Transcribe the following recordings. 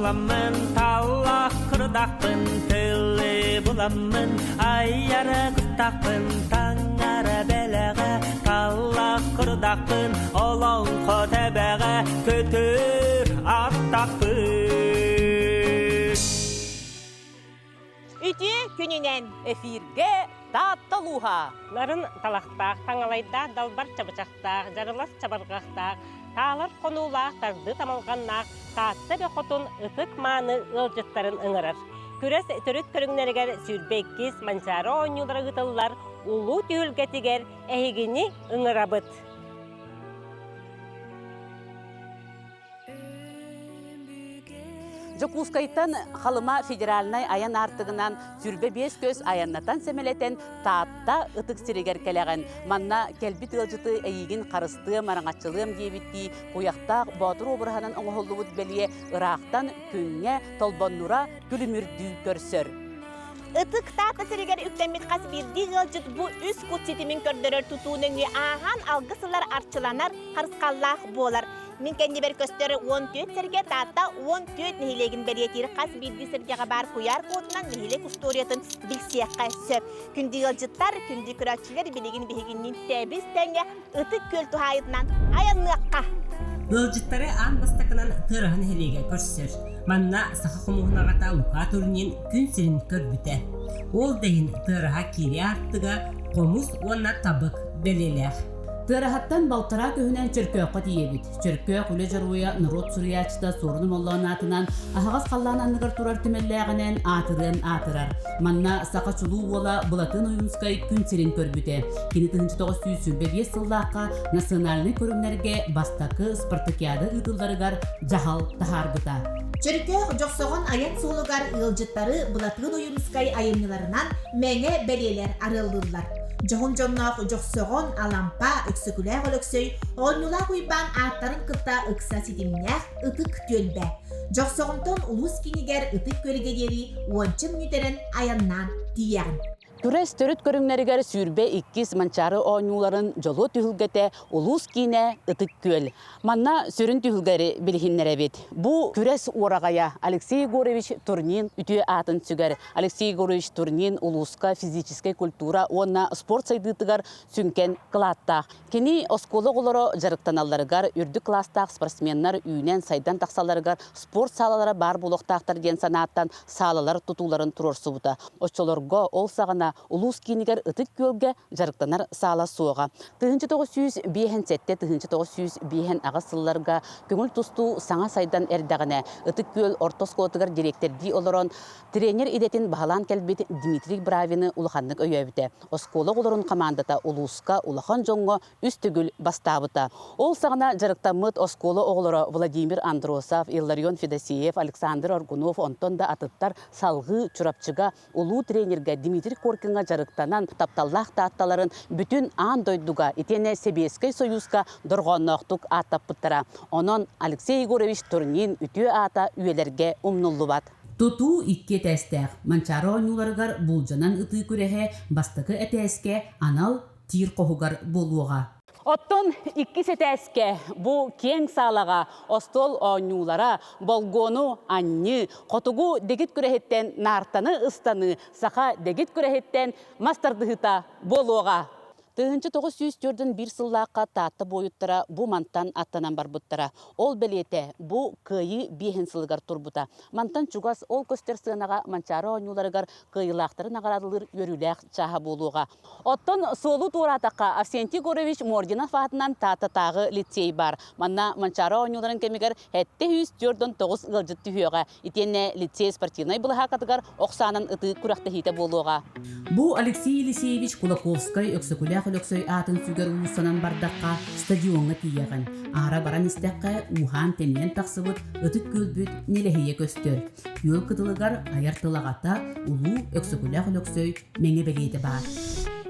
буламмын, таллах кырдахпын, тылы буламмын, айары куттахпын, таҥара бэлэҕэ, таллах кырдахпын, олоҥхо тэбэҕэ, көтөр аттахпын. Үтүө күнүнэн эфиргэ Таатта улууһа. Нарын талахтаах, таҥалайдаах, далбар чабычахтаах, дьарылас чабырҕахтаах, таалар хонуулаах, тарды тамалҕаннаах Таатта эбэ хотун ытык мааны ыалдьыттарын ыҥырар. Күрэс төрүт көрүҥнэригэр 22 Манчаары оонньуулара ыытыллар улуу түһүлгэтигэр эһигини ыҥырабыт. Дьокуускайтан Халыма федеральнай айан аартыгынан 25 көс айаннатан сэмэлэтэн Таатта ытык сиригэр кэлэҕин. Манна кэлбит ыалдьыты эйиигин харыстыам, араҥаччылыам диэбиттии куйахтаах боотур обраһынан оҥоһуллубут бэлиэ ыраахтан күҥҥэ толбоннура күлүмүрдүү көрсөр. Ытык Таатта сиригэр үктэммит хас биирдии ыалдьыт бу үс кут ситимин көрдөрөр тутуу нөҥүө ааһан алгыс ылар арчыланар, харысхаллаах буолар. Мин кэннибэр көстөр 14 сэргэ Таатта 14 нэһилиэгин бэлиэтиир хас биирдии сэргэҕэ баар куйаар куотунан нэһилиэк устуоруйатын билсиэххэ сөп. Күндү ыалдьыттар, күндү көрөөччүлэр билигин биһигинниин тэбис тэҥҥэ Ытык Күөл туһаайытынан айанныахха! Ыалдьыттары аан бастакынан Тыараһа нэһилиэгэ көрсөр. Манна саха хомуһун аҕата Лука Турнин күн сирин көрбүтэ. Ол да иһин Тыараһа киири аартыга хомус уонна табык бэлиэлээх. Тыараһаттан балтараа көһүнэн Чөркөөххө тиийэбит. Чөркөөх үлэ дьоруойа, норуот суруйааччыта Суорун Омоллоон аатынан аһаҕас халлаан анныгар турар түмэллээҕинэн аатырыан аатырар. Манна саха чулуу уола Былатыан Ойуунскай күн сирин көрбүтэ. Кини 1925 сыллаахха национальнай көрүҥнэргэ бастакы спартакиада ыытылларыгар дьаһал таһаарбыта. Чөркөөх Дьохсоҕон айан суолугар ыалдьыттары Былатыан Ойуунускай айымньыларынан мэҥэ бэлиэлэр арыаллыыллар. Дьоһун дьонноох Дьохсоҕон, Алампа, Өксөкүлээх Өлөксөй, Оонньуулаах Уйбаан ааттарын кытта ыкса ситимнээх Ытык түөлбэ. Дьохсоҕонтон улуус киинигэр Ытык Күөлгэ диэри уонча мүнүүтэнэн айаннаан тиийэҕин. Күрэс төрүт көрүҥнэригэр 22 Манчаары оонньууларын дьолуо түһүлгэтэ улуус киинэ Ытык Күөл. Манна сүрүн түһүлгэри билиһиннэрэбит. Бу күрэс уораҕайа Алексей Егорович Турнин үтүө аатын сүгэр. Алексей Егорович Турнин улууска физическэй культура уонна спорт сайдыытыгар сүҥкэн кылааттаах. Кини оскуола оҕолоро дьарыктаналларыгар, үрдүк кылаастаах спортсменнар үүнэн-сайдан тахсалларыгар спорт саалалара баар буолуохтаахтар диэн санааттан саалалар тутууларын туруорсубута. Оччолорго ол саҕана улуус киинигэр Ытык Күөлгэ дьарыктанар саала суоҕа. 1957-1958 сылларга көҥүл тустуу саҥа сайдан эрдэҕинэ Ытык Күөл орто оскуолатыгар дириэктэрдии олорон тренер идэтин баһылаан кэлбит Дмитрий Бравины улаханнык өйөөбүтэ. Оскуола оҕолорун хамаандата улууска улахан дьоҥҥо үс төгүл бастаабыта. Ол саҕана дьарыктаммыт оскуола оҕолоро Владимир Андросов, Илларион Федосеев, Александр Аргунов онтон да атыттар салҕыы Чурапчыга улуу тренергэ Дмитрий Коркиҥҥа дьарыктанан тапталлаах Таатталарын бүтүн аан дойдуга итиэннэ Сэбиэскэй Сойууска дорҕоонноохтук ааттаппыттара. Онон Алексей Егорович Турнин үтүө аата үйэлэргэ умнуллубат. Тутуу икки этээстээх. Манчаары оонньууларыгар буулдьанан ытыы күрэһэ бастакы этээскэ анал тиир хоһугар буолуоҕа. Оттон иккис этээскэ бу киэҥ саалаҕа остуол оонньуулара, болгуону анньыы, хотугу дэгит күрэһиттэн наартаны ыстаныы, саха дэгит күрэһиттэн мас тардыһыыта буолуоҕа. 1941 сыллаахха Таатта буойуттара бу мантан аттанан барбыттара. Ол бэлиэтэ бу Кыайыы биэһин сылыгар турбута. Мантан чугас ол көстөр сыанаҕа Манчаары оонньууларыгар кыайыылаахтары наҕараадалыыр үөрүүлээх чааһа буолуоҕа. Оттон суолу туораатахха Авсентий Егорович Мординов аатынан Тааттатааҕы лицей баар. Манна Манчаары оонньууларын кэмигэр 749 ыалдьыт түһүөҕэ. Итиэннэ лицей спортивнай былаһаакатыгар ох саанан ытыы күрэхтэһиитэ буолуоҕа. Бу Алексей Елисеевич Кулаковскай Өксөкүлээх Өлөксөй аатын сүгэр уулуссанан бардахха стадиоҥҥа тиийэҕин. Аара баран истэххэ ууһаан-тэнийэн тахсыбыт Ытык Күөлбүт нэлэһийэ көстөр. Күөл кытылыгар айар тыл аҕата Улуу Өксөкүлээх Өлөксөй мэҥэ бэлиэтэ баар.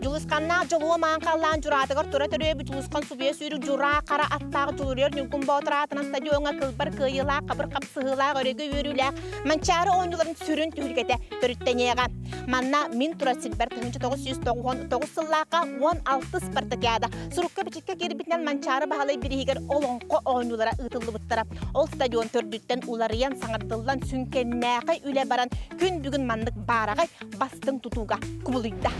Дьулусханнаах дьолуо маан халлаан дьураатыгар тура төрүөбүт Дьулусхан субуйа сүүрүк дьураа хара аттаах Дьулуруйар Ньургун Боотур аатынан стадиоҥҥа кылбар кыайыылаах хабыр хапсыһыылаах өрөгөй үөрүүлээх Манчаары оонньууларын сүрүн түһүлгэтэ төрүттэниэҕэ. Манна мин турар сирбэр 1999 сыллаахха 16 спартакиада сурукка-бичиккэ киирбитинэн Манчаары Баһылай бирииһигэр Олоҥхо оонньуулара ыытыллыбыттара. Ол стадион төрдүттэн уларыйан, саҥардыллан, сүҥкэннээхэй үлэ баран, күн бүгүн маннык баараҕай бастыҥ тутууга кубулуйда.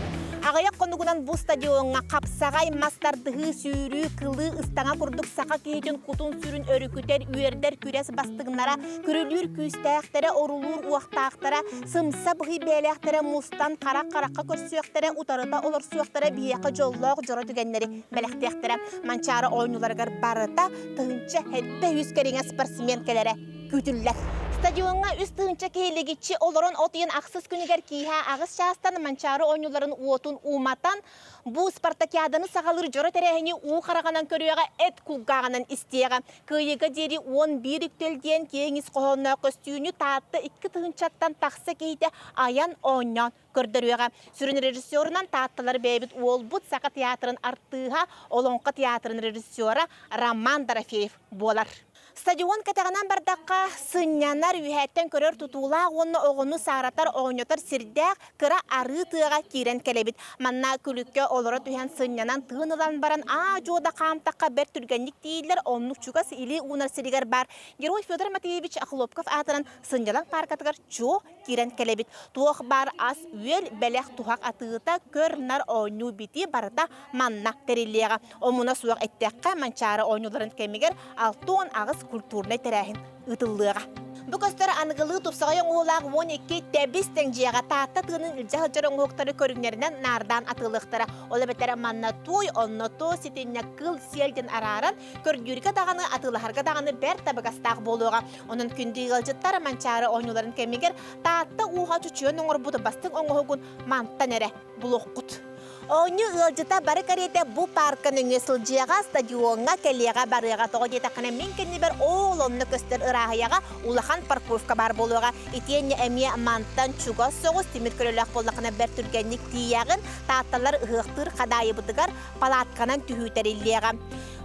Аҕыйах хонугунан бу стадиоҥҥа хапсаҕай мас тардыһыы, сүүрүү, кылыы, ыстаҥа курдук саха киһитин кутун-сүрүн өрүкүтэр, үөрдэр күрэс бастыҥнара, күрүлүүр күүстээхтэрэ, орулуур уохтаахтара, сымса быһый бэйэлээхтэрэ мустан харах-харахха көрсүөхтэрэ, утарыта олорсуохтара, биһиэхэ дьоллоох дьоро түгэннэри бэлэхтиэхтэрэ. Манчаары оонньууларыгар барыта 1700 кэриҥэ спортсмен кэлэрэ күүтүллэр. Стадиоҥҥа 3000 киһи лигиччи олорон от ыйын ахсыс күнүгэр киэһэ аҕыс чаастан Манчаары оонньууларын уотун уматан, бу спартакиаданы саҕалыыр дьоро тэрээһини уу хараҕынан көрүөҕэ, эт кулгааҕынан истиэҕэ. Кыайыыга диэри 11 үктэл диэн киэҥ ис хоһоонноох көстүүнү Таатта икки тыһыынчаттан тахса киһитэ айан оонньоон көрдөрүөҕэ. Сүрүн режиссерунан Таатталар бэйэбит уолбут Саха театрын артыыһа, Олоҥхо театрын режиссера Роман Дорофеев буолар. Стадион кэтэҕинэн бардахха, сынньанар, үөһээттэн көрөр тутуулаах уонна оҕону сааратар, оонньотор сирдээх кыра арыы тыаҕа киирэн кэлэбит. Манна күлүккэ олоро түһэн сынньанан тыын ылан баран аа-дьуо да хаамтахха бэрт түргэнник тиийиллэр, оннук чугас илии уунар сиригэр баар Герой Федор Матвеевич Охлопков аатынан сынньалаҥ пааркатыгар чуо киирэн кэлэбит. Туох баар ас-үөл, бэлэх-туһах атыыта, көр-нар оонньуу битии барыта манна тэриллиэҕэ. Омуна суох эттэххэ, Манчаары оонньууларын кэмигэр 68 культурнай тэрээһин ыытыллыаҕа. Бу көстөр аныгылыы тупсаҕай оҥоһуулаах 12 тэбис тэҥ дьиэҕэ Таатта тыынын илдьэ сылдьар оҥоһуктары көрүҥнэринэн наардаан атыылыахтара. Ол эбэтэр манна туой, онно туос ситиннэ кыл сиэл диэн арааран, көрдүүргэ даҕаны, атыылаһарга даҕаны бэрт табыгастаах буолуоҕа. Онон күндү ыалдьыттар Манчаары оонньууларын кэмигэр Таатта ууһа чочуйан оҥорбут бастыҥ оҥоһугун мантан эрэ булуоххут. Оонньуу ыалдьыта бары кэриэтэ бу паарка нөҥүө сылдьыаҕа, стадиоҥҥа кэлиэҕэ барыаҕа. Тоҕо диэтэххинэ, мин кэннибэр оол онно көстөр ырааһыйаҕа улахан парковка баар буолуоҕа. Итиэннэ эмиэ мантан чугас соҕус тимир көлөлөөх буоллаххына бэрт түргэнник тиийэҕин. Таатталар ыһыахтыыр хадаайыбытыгар палатканан түһүү тэриллиэҕэ.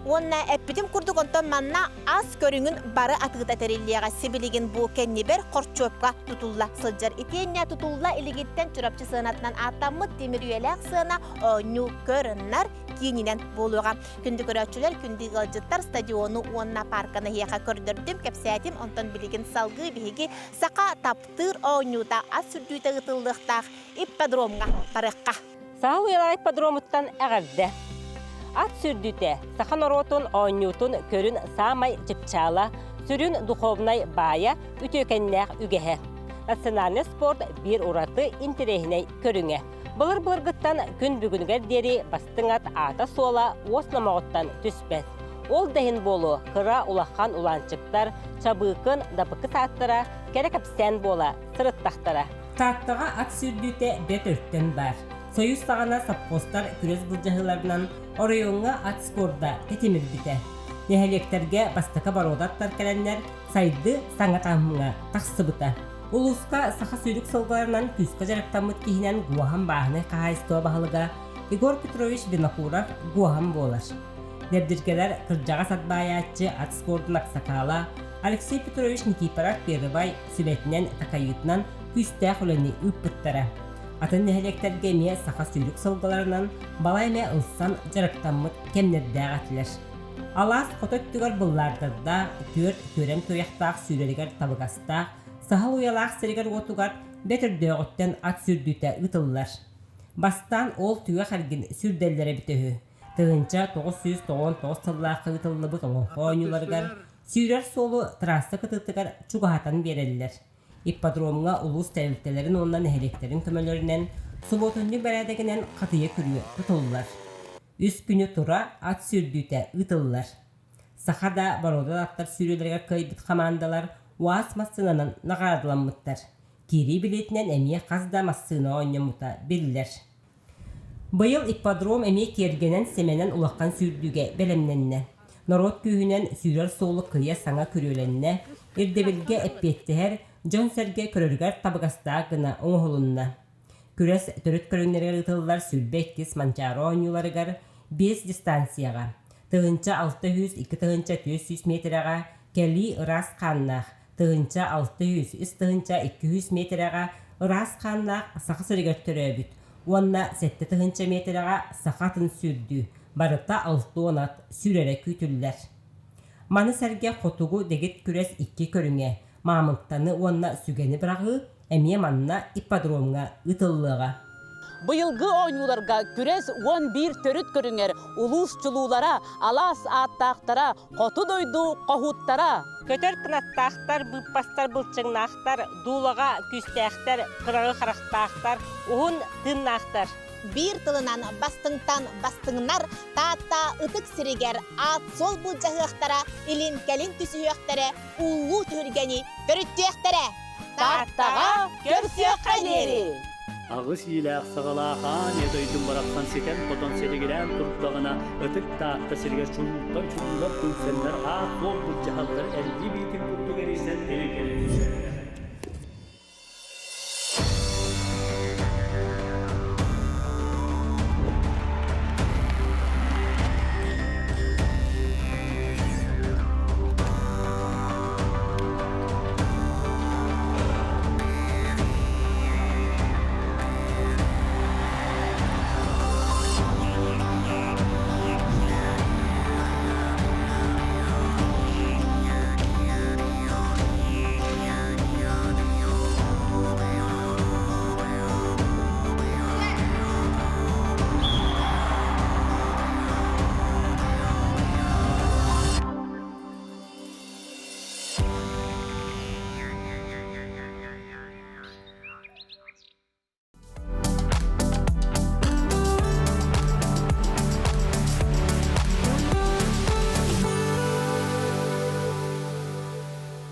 Уонна эппитим курдук онтон манна ас көрүҥүн бары атыыта тэриллиэҕэ. Сибилигин бу кэннибэр хорчуопка тутулла сылдьар. Итиэннэ тутулла илигиттэн Чурапчы сыанатынан ааттаммыт тимир үйэлээх сыана оонньуу көрыннар киининэн буолуоҕа. Күндү көрөөччүлэр, күндү ыалдьыттар стадиону уонна паарканы эһиэхэ көрдөрдүм, кэпсээтим. Онтон билигин салгыы биһиги саха таптыыр оонньуута ас сүрдүүтэ ыытыллыахтаах ипподромҥа барыахха. Саһыл уйалаах ипподромуттан эҕэрдэ! Ат сүрдүүтэ саха норуотун оонньуутун көрүн саамай чыпчаала, сүрүн духовнай баайа, үтүөкэннээх үгэһэ. Национальный спорт биир ураты интэриэһинэй көрүҥэ. Былыр-былыргыттан күн бүгүнүгэр диэри бастыҥ ат аата-суола уос номоҕуттан түспэт. Ол да иһин буолуо, кыра улахан улаанчыктар, чабыыкын, дапыкы сааттара кэрэ кэпсээн буола сырыттахтара. Тааттаҕа ат сүүрдүүтэ бэрт өртөн баар. Союз саҕана совхозтар күрэс былдьаһыыларынан оройуоҥҥа ат спорда тэтимирбитэ. Нэһилиэктэргэ бастакы боруода аттар кэлэннэр сайдыы саҥа таһымҥа тахсыбыта. Улууска саха сүүрүк сылгыларынан күүскэ дьарыктаммыт киһинэн Гуоһам бааһынай хаһаайыстыба баһылыга Егор Петрович Винокуров Гуоһам буолар. Дэбдиргэлэр кырдьаҕас ат баайааччы ат спордун аксакаала Алексей Петрович Никифоров Первай сүбэтинэн такайыытынан күүстээх үлэни ыыппыттара. Атын нэһилиэктэргэ эмиэ саха сүүрүк сылгыларынан балай эмэ ылсан дьарыктаммыт кэмнэрдээх этилэр. Алаас хото өттүгэр быллаардардаах, түөрт түөрэм туйахтаах сүүрэригэр табыгастаах, саһыл уйалаах сиригэр-уотугар бэрт өрдөөҕүттэн ат сүүрдүүтэ ыытыллар. Бастаан ол түгэх эргин сүүрдэллэр эбитэ үһү. 1999 сыллаахха ыытыллыбыт олоҥхо оонньууларыгар сүүрэр суолу трасса кытыытыгар чугаһатан биэрэллэр. Ипподромҥа улуус тэрилтэлэрин уонна нэһилиэктэрин көмөлөрүнэн субуотунньук бэрээдэгинэн хатыйа күрүө тутуллар. Үс күнү тура ат сүүрдүүтэ ыытыллар. Саха да боруода аттар сүүрүүлэригэр кыайбыт хамаандалар УАЗ массыынанан наҕараадаламмыттар. Киирии билиэтинэн эмиэ хас да массыына оонньоммута биллэр. Быйыл ипподром эмиэ киэргэнэн-симэнэн улахан сүүрдүүгэ бэлэмнэннэ. Норуот күүһүнэн сүүрэр суолу кыйа саҥа күрүөлэннэ, ирдэбилгэ эппиэттэһэр, дьон-сэргэ көрөрүгэр табыгастаах гына оҥоһулунна. Күрэс төрүт көрүҥнэригэр ыытыллар 22 Манчаары оонньууларыгар биэс дистанцияҕа, 1600 2400 миэтэрэҕэ кэлии ыраас хааннаах, 1600 3200 миэтэрэҕэ ыраас хааннаах Саха сиригэр төрөөбүт уонна 7000 миэтэрэҕэ саха атын сүүрдүү, барыта 60 ат сүүрэрэ күүтүллэр. Маны сэргэ хотугу дэгит күрэс икки көрүҥэ, маамыктаны уонна сүгэни быраҕыы эмиэ манна ипподромҥа ыытыллыаҕа. Быйылгы оонньууларга күрэс 11 төрүт көрүҥэр улуус чулуулара, алаас ааттаахтара, хоту дойду хоһууттара. Көтөр кынаттаахтар, быыппастар былчыҥнаахтар, дуулаҕа күүстээхтэр, кыраҕы харахтаахтар, уһун тыыннаахтар. Биир тылынан бастыҥтан бастыҥнар Таатта ытык сиригэр аат-суол былдьаһыахтара, илин-кэлин түсүһүөхтэрэ, улуу түһүлгэни төрүттүөхтэрэ. Тааттаҕа көрсүөххэ диэри! Аҕыс иилээх саҕалаах аан ийэ дойдум барахсан ситэн-хотон силигилээн турдаҕына, ытык Таатта сиригэр чулууттан чулуулар түмсэннэр аат-суол былдьаһаллар эрдии биитин курдук эрийсэн илин-кэлин түсэр.